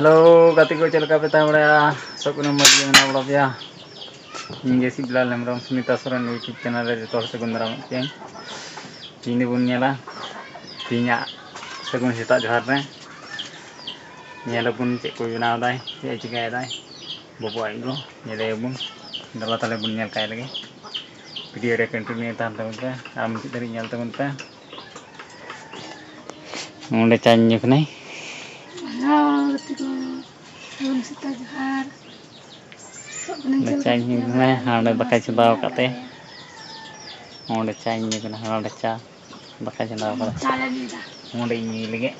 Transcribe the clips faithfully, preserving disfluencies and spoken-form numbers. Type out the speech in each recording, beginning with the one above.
Hello ᱜᱟᱛᱮ ᱠᱚ, ᱪᱮᱫ ᱞᱮᱠᱟ ᱯᱮ ᱛᱟᱦᱮᱸ ᱵᱟᱲᱟᱭᱟ? ᱟᱥᱚᱜ ᱠᱟᱹᱱᱟᱹᱧ ᱢᱚᱡᱽ ᱜᱮ ᱢᱮᱱᱟᱜ ᱵᱟᱲᱟ ᱯᱮᱭᱟ᱾ ᱤᱧ ᱜᱮ ᱥᱤᱵᱞᱟᱞ ᱦᱮᱢᱵᱨᱚᱢ, ᱥᱩᱱᱤᱛᱟ ᱥᱚᱨᱮᱱ YouTube ᱪᱮᱱᱮᱞ ᱨᱮ ᱡᱚᱛᱚ ᱦᱚᱲ ᱥᱟᱹᱜᱩᱱ ᱫᱟᱨᱟᱢᱮᱫ ᱯᱮᱭᱟᱹᱧ᱾ ᱛᱮᱦᱮᱧ ᱫᱚᱵᱚᱱ ᱧᱮᱞᱟ ᱛᱮᱦᱮᱧᱟᱜ ᱥᱟᱹᱜᱩᱱ ᱥᱮᱛᱟᱜ ᱡᱚᱦᱟᱨ ᱨᱮ᱾ ᱧᱮᱞ ᱟᱵᱚᱱ ᱪᱮᱫ ᱠᱚᱭ ᱵᱮᱱᱟᱣ ᱮᱫᱟᱭ, ᱪᱮᱫ ᱮ ᱪᱤᱠᱟᱹᱭᱮᱫᱟᱭ ᱵᱟᱹᱵᱩ ᱟᱡ ᱜᱚ᱾ ᱧᱮᱞᱮᱭᱟᱵᱚᱱ, ᱫᱮᱞᱟ ᱛᱟᱦᱞᱮ ᱵᱚᱱ ᱧᱮᱞ ᱠᱟᱭ ᱞᱮᱜᱮ᱾ ᱵᱷᱤᱰᱤᱭᱳ ᱨᱮ ᱠᱚᱱᱴᱤᱱᱤᱭᱩ ᱛᱟᱦᱮᱱ ᱛᱟᱵᱚᱱ ᱯᱮ ᱟᱨ ᱢᱩᱪᱟᱹᱫ ᱫᱷᱟᱹᱵᱤᱡ ᱧᱮᱞ ᱛᱟᱵᱚᱱ ᱯᱮ᱾ ᱚᱸᱰᱮ ᱪᱟᱧ ᱧᱩ ᱠᱟᱱᱟᱭ᱾ ᱦᱮᱞᱳ ᱜᱟᱛᱮ ᱠᱚ, ᱥᱟᱹᱜᱩᱱ ᱥᱮᱛᱟᱜ ᱡᱚᱦᱟᱨ᱾ ᱥᱟᱵ ᱠᱟᱹᱱᱟᱹᱧ ᱚᱸᱰᱮ ᱪᱮᱫ ᱪᱟᱧ ᱞᱮᱠᱟ ᱧᱩ ᱯᱮ ᱠᱟᱱᱟᱭ, ᱢᱮᱱᱟᱜ ᱦᱟᱸᱰᱮ ᱯᱮᱭᱟ? ᱫᱟᱠᱟᱭ ᱪᱚᱸᱫᱟᱣ ᱟᱠᱟᱫ ᱛᱮ᱾ ᱚᱸᱰᱮ ᱪᱟᱧ ᱧᱩ ᱠᱟᱱᱟ, ᱦᱟᱸᱰᱮ ᱪᱟ, ᱫᱟᱠᱟᱭ ᱪᱚᱸᱫᱟᱣ ᱟᱠᱟᱫᱟ᱾ ᱪᱟ ᱞᱮ ᱧᱩᱭᱫᱟ᱾ ᱚᱸᱰᱮ ᱤᱧ ᱧᱩᱭ ᱞᱟᱹᱜᱤᱫ᱾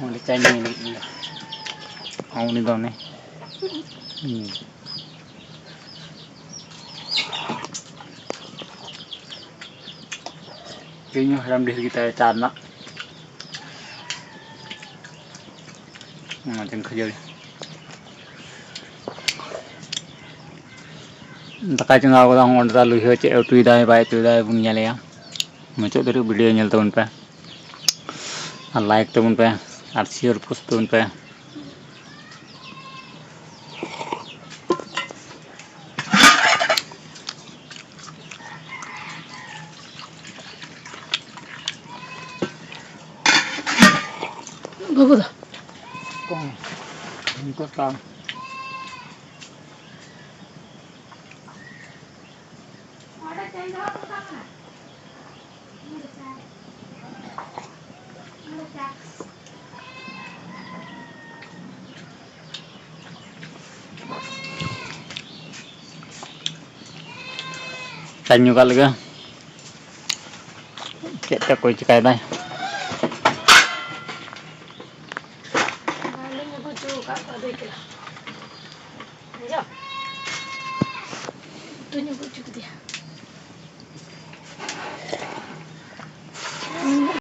ᱚᱸᱰᱮ ᱪᱟᱧ ᱧᱩᱭ ᱞᱟᱹᱜᱤᱫ ᱤᱧ ᱫᱚ᱾ ᱩᱱᱤ ᱫᱚ ᱚᱱᱮ᱾ ᱦᱩᱸ᱾ ᱛᱮᱦᱮᱧ ᱦᱚᱸ ᱦᱟᱲᱟᱢ ᱰᱷᱮᱨ ᱜᱮᱛᱟᱭᱟ ᱪᱟ ᱨᱮᱱᱟᱜ᱾ ᱚᱱᱟᱛᱮ ᱠᱷᱟᱹᱡᱟᱹᱲᱤ᱾ ᱫᱟᱠᱟᱭ ᱪᱚᱸᱫᱟ ᱠᱟᱫᱟ, ᱚᱸᱰᱮ ᱫᱚ ᱞᱩᱭᱦᱟᱹ ᱪᱮᱫ ᱮ ᱩᱛᱩᱭᱮᱫᱟᱭ ᱵᱟᱭ ᱩᱛᱩᱭᱮᱫᱟᱭ ᱵᱚᱱ ᱧᱮᱞᱮᱭᱟ᱾ ᱢᱩᱪᱟᱹᱫ ᱫᱷᱟᱹᱨᱤᱡ ᱵᱷᱤᱰᱤᱭᱳ ᱧᱮᱞ ᱛᱟᱵᱚᱱ ᱯᱮ ᱟᱨ ᱞᱟᱭᱤᱠ ᱛᱟᱵᱚᱱ ᱯᱮ ᱟᱨ ᱥᱮᱭᱟᱨ ᱯᱳᱥᱴ ᱛᱟᱵᱚᱱ ᱯᱮ᱾ ᱵᱟᱹᱵᱩ ᱫᱚ᱾ ᱠᱚ, ᱩᱱᱠᱩ ᱛᱟᱢ᱾ ᱪᱟᱧ ᱧᱩ ᱠᱟᱜ ᱞᱮᱜᱮ᱾ ᱪᱮᱫ ᱛᱮ ᱚᱠᱚᱭ ᱪᱤᱠᱟᱭᱮᱫᱟᱭ? ᱵᱟᱹᱧ ᱟᱹᱜᱩ ᱦᱚᱪᱚ ᱟᱠᱟᱫ ᱠᱚᱣᱟ ᱫᱟᱹᱭ ᱛᱟᱠᱚ᱾ ᱟᱸᱡᱚᱢ? ᱩᱛᱩᱧ ᱟᱹᱜᱩ ᱦᱚᱪᱚ ᱠᱮᱫᱮᱭᱟ᱾